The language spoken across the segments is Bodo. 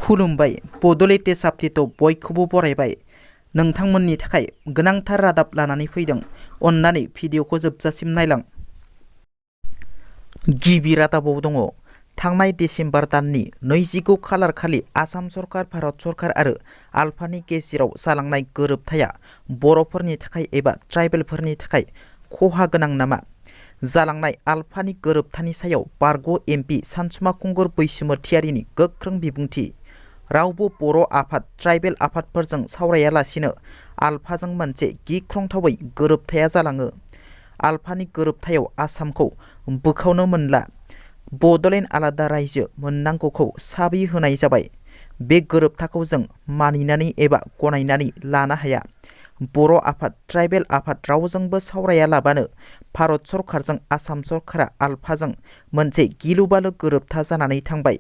खुलुमबाय बड'लेण्ड साप्डेटआव बयखौबो बरायबाय। नोंथांमोननि थाखाय गोनांथार रादाब लानानै फैदों। अन्नानै भिडिअखौ जोबजासिम नायलां। गिबि रादाबाव दङ थांनाय डिसेम्बर दाननि 29 खालार खालि आसाम सरकार, भारत सरकार आरो आल्फानि गेजेराव जालांनाय गोरोबथाया बर'फोरनि थाखाय एबा ट्राइबेलफोरनि थाखाय खहा गोनां नामा? जालांनाय आल्फानि गोरोबथानि सायाव बारग' एमपि सानसुमा खुंगुर बैसोमुथियारिनि गोख्रों बिबुंथि। रावबो बर' आफाद, ट्राइबेल आफादफोरजों सावरायालासिनो आल्फाजों मोनसे गिख्रंथावै गोरोबथाया जालाङो। आल्फानि गोरोबथायाव आसामखौ बोखावनो मोनला। बड'लेण्ड आलादा रायजो मोननांगौखौ साबि होनाय जाबाय। बे गोरोबथाखौ जों मानिनानै एबा गनायनानै लानो हाया। बर' आफाद, ट्राइबेल आफाद रावजोंबो सावरायालाबानो भारत सरकारजों आसाम सरकारा आल्फाजों मोनसे गिलु-बालु गोरोबथा जानानै थांबाय।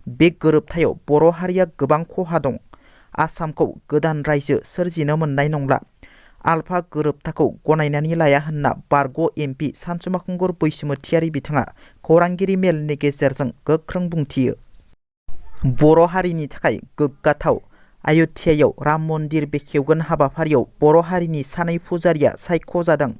बे गोरोबथायाव बर' हारिया गोबां खहा दं। आसामखौ गोदान रायजो सोरजिनो मोननाय नंला। आल्फा गोरोबथाखौ गनायनानै लाया होनना बारग' एमपि सानसुमा खुंगुर बैसोमुथियारि बिथाङा खौरांगिरि मेलनि गेजेरजों गोख्रों बुंथियो। बर' हारिनि थाखाय गोग्गाथाव। आय'ध्यायाव राम मन्दिर बेखेवगोन हाबाफारियाव बर' हारिनि सानै फुजारिया सायख' जादों।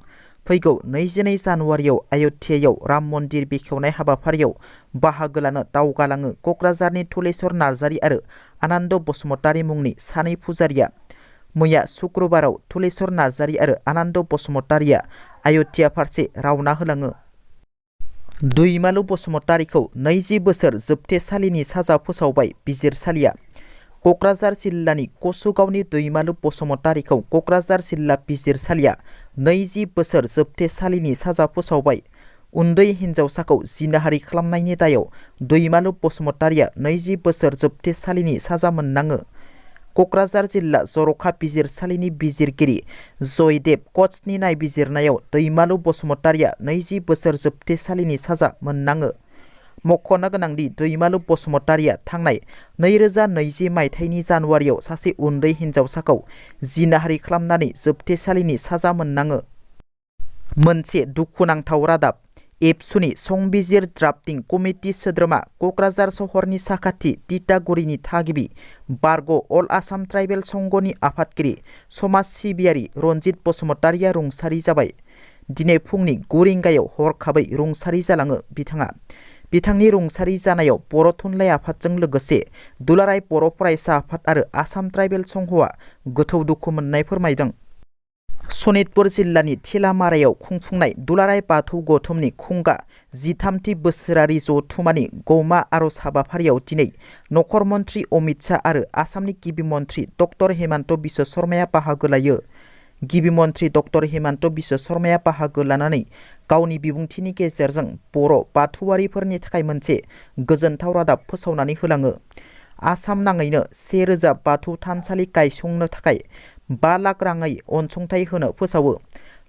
फैगौ 22 जानुवारियाव आय'ध्यायाव राम मन्दिर बेखेवनाय हाबाफारियाव बाहागो लानो दावगालाङो क'क्राझारनि तुलेश्वर नार्जारी आरो आनन्द बसुमतारी मुंनि सानै फुजारिया। मैया शुक्रबाराव तुलेश्वर नार्जारी आरो आनन्द बसुमतारीया आय'ध्या फारसे रावना होलाङो। दैमालु बसुमतारीखौ 20 बोसोर जोबथेसालिनि साजा फोसावबाय बिजिरसालिया। क'क्राझार जिल्लानि कसुगावनि दैमालु बसुमतारीखौ क'क्राझार जिल्ला बिजिरसालिया 20 बोसोर जोबथेसालिनि साजा फोसावबाय। उन्दै हिन्जावसाखौ जिनाहारि खालामनायनि दायाव दैमालु बसुमतारीया 20 बोसोर जोबथेसालिनि साजा मोननाङो। क'क्राझार जिल्ला जर'खा बिजिरसालिनि बिजिरगिरि जयदेब क'ट्सनि नायबिजिरनायाव दैमालु बसुमतारीया 20 बोसोर जोबथेसालिनि साजा मोननाङो। मख'नो गोनांदि दैमालु बसुमतारीया थांनाय 2020 मायथाइनि जानुवारियाव सासे उन्दै हिन्जावसाखौ जिनाहारि खालामनानै जोबथेसालिनि साजा मोननाङो। मोनसे दुखुनांथाव रादाब। एबसुनि संबिजिर ड्राफ्टिं कमिटि सोद्रोमा क'क्राझार सहरनि साखाथि तितागुरिनि थागिबि बारग' अल आसाम ट्राइबेल संघनि आफादगिरि समाज सिबियारि रनजित बसुमतारीया रुंसारि जाबाय। दिनै फुंनि 9 रिंगायाव हरखाबै रुंसारि जालाङो बिथाङा। बिथांनि रुंसारि जानायाव बर' थुनलाइ आफादजों लोगोसे दुलाराय बर' फरायसा आफाद आरो आसाम ट्राइबेल संघआ गोथौ दुखु मोननाय फोरमायदों। सनितपुर जिल्लानि थेलामारायाव खुंफुंनाय दुलाराय बाथौ गौथुमनि खुंगा 13थि बोसोरारि जथुमानि गौमा आर'ज हाबाफारियाव दिनै नखर मन्त्रि अमित शाह आरो आसामनि गिबि मन्त्रि डक्टर हेमन्त बिश्व शर्माया बाहागो लायो। गिबि मन्त्रि डक्टर हेमन्त बिश्व शर्माया बाहागो लानानै गावनि बिबुंथिनि गेजेरजों बर' बाथौआरिफोरनि थाखाय मोनसे गोजोनथाव रादाब फोसावनानै होलाङो। आसाम नाङैनो 1000 बाथौ थानसालि गायसंनो थाखाय 5 लाख राङै अनसुंथाइ होनो फोसावो।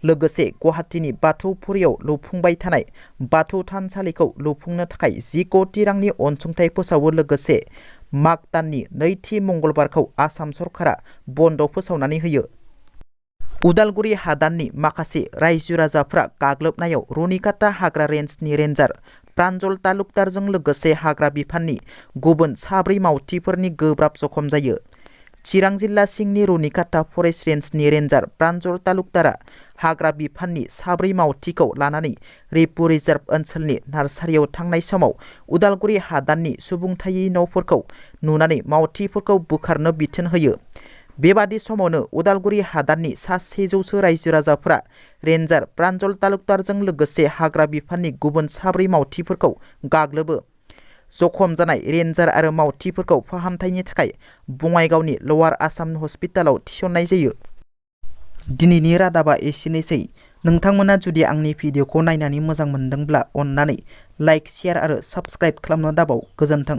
लोगोसे गुवाहाटीनि बाथौफुरियाव लुफुंबाय थानाय बाथौ थानसालिखौ लुफुंनो थाखाय 10 कोटि रांनि अनसुंथाइ फोसावो। लोगोसे माग दाननि 2थि मंगलबारखौ आसाम सरकारा बन्द फोसावनानै होयो। उदालगुरि हादाननि माखासे रायजो राजाफ्रा गाग्लोबनायाव रुनिकाटा हाग्रा रेन्जनि रेन्जार प्रान्जल तालुकदारजों लोगोसे हाग्रा बिफाननि गुबुन 4 मावथिफोरनि गोब्राब जखम जायो। चिरां जिल्ला सिंनि रुनिकाटा फरेस्ट रेन्जनि रेन्जार प्रान्जल तालुकदारा हाग्रा बिफाननि 4 मावथिखौ लानानै रेपु रिजार्भ ओनसोलनि नार्सारियाव थांनाय समाव उदालगुरि हादाननि सुबुंथायै न'फोरखौ नुनानै मावथिफोरखौ बोखारनो बिथोन होयो। बेबादि समावनो उदालगुरि हादाननि सा 100 रायजो राजाफोरा रेन्जार प्रान्जल तालुकदारजों लोगोसे हाग्रा बिफाननि गुबुन 4 मावथिफोरखौ गाग्लोबो। जखम जानाय रेन्जार आरो मावथिफोरखौ फाहामथायनि थाखाय बङाइगावनि लवार आसाम हस्पिटालाव थिसननाय जायो। दिनैनि रादाबा एसेनोसै। नोंथांमोना जुदि आंनि भिडिअखौ नायनानै मोजां मोनदोंब्ला अन्नानै लाइक, शेयार आरो साबस्क्राइब खालामनो दाबाव। गोजोन्थों।